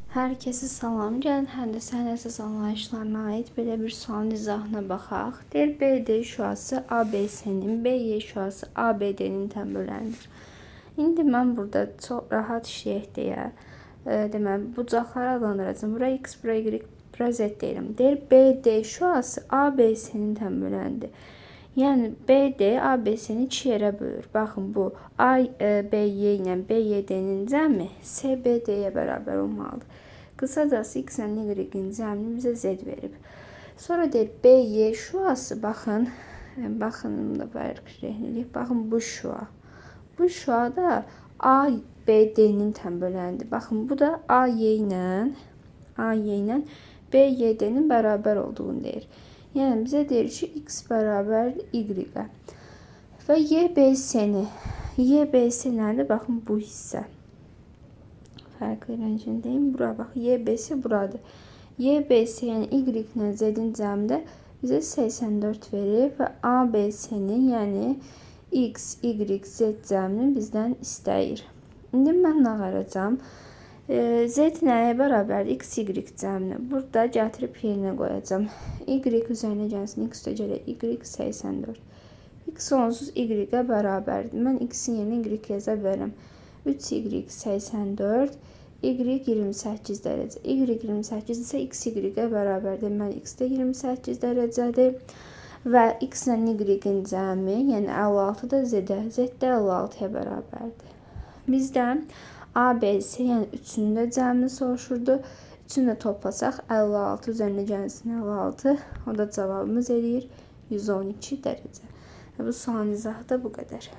Hər kəsə salam. Gəlin həndəsə əsas anlayışlarına aid belə bir sualın izahına baxaq. Deyir BD şüası ABC-nin, BY şüası ABD-nin tənbölənidir. İndi mən burada çox rahat işləyək deyə, deməli bucaqları adlandıracağam. Bura X, bura Y, bura Z deyirəm. Deyir BD şüası ABC-nin tənbölənidir. Yəni BD ABC-ni iki yerə bölür. Baxın bu ABY ilə BYD-nin cəmi CBD-yə bərabər olmalıdır. Qısacası X ilə Y-in cəmini bizə Z verib. Sonra deyir BY şüası, baxın, baxın da fərqlilik. Baxın bu şüa. Bu şüa da ABD-nin tənbölənidir. Baxın bu da AY ilə BYD-nin bərabər olduğunu deyir. Yəni bizə deyir ki, X bərabərdir Y-ə. Və YBC-ni, YBC nədir? Baxın bu hissə. Fərqli rəngini deyim. Bura bax, YBC buradır. YBC, yəni Y ilə Z-in cəmi də bizə 84 verir və ABC-nin, yəni X, Y, Z cəmini bizdən istəyir. İndi mən nə qaracam? Z nəyə bərabərdir? X, Y cəmini. Burada gətirib yerinə qoyacağam. Y üzərinə gəlsin, X üstə gələk. Y 84. X onsuz Y-ə bərabərdir. Mən X-in yerinə Y yaza bilərəm. 3Y 84, Y 28 dərəcə. Y 28 isə X Y-ə bərabərdir. Deməli, X də 28 dərəcədir. Və X ilə Y-in cəmi, yəni 56 da Z-ə, Z də 56-ya bərabərdir. Bizdən ABC, yəni üçünün də cəmini soruşurdu. Üçünü də toplasaq 56 üzərinə gəlsin 56. O da cavabımız eləyir 112 dərəcə. Bu sualın izahı da bu qədər.